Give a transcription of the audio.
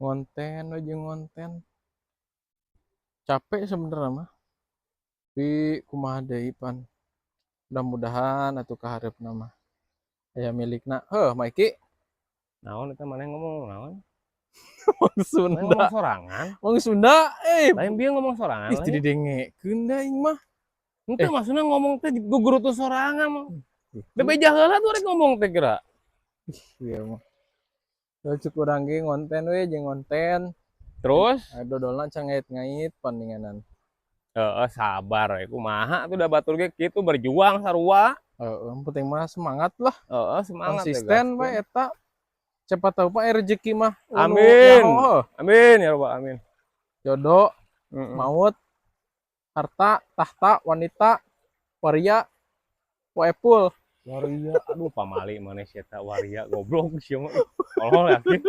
Ngonten we jeung ngonten. Capek sebenarnya mah. Tapi kumaha deui pan. Mudah-mudahan atuh kahareupna mah aya milikna. Heuh, Maiki. Naon eta, maneh ngomong naon? Wong Maneh Sunda. Ngomong sorangan. Wong Sunda eh. Lain bieu ngomong sorangan. Ih, Lain. jadi dengekeun da aing mah. Henteu, maksudna ngomong teh gugurutu sorangan mah. Gitu. Bebeja heula tuh rek ngomong teh geura. Iya mah. Da cek urang ge ngonten we jeung ngonten. Terus. Dodolna can ngait-ngait pandinganan. Heeh, sabar we, kumaha atuh, da batur ge kitu berjuang sarua. Heeh, yang penting mah semangat lah. Heeh, semangat we, Konsisten gaskeun. We eta. Siapa tahu Pak rezeki mah anu Amin. nyaho, heuh. Amin ya rabbal alamin. Jodoh, maut, harta, tahta, wanita, waria, waepul. Waria, aduh, pamali maneh sia eta waria, goblok sia mah. Tolol, yakin.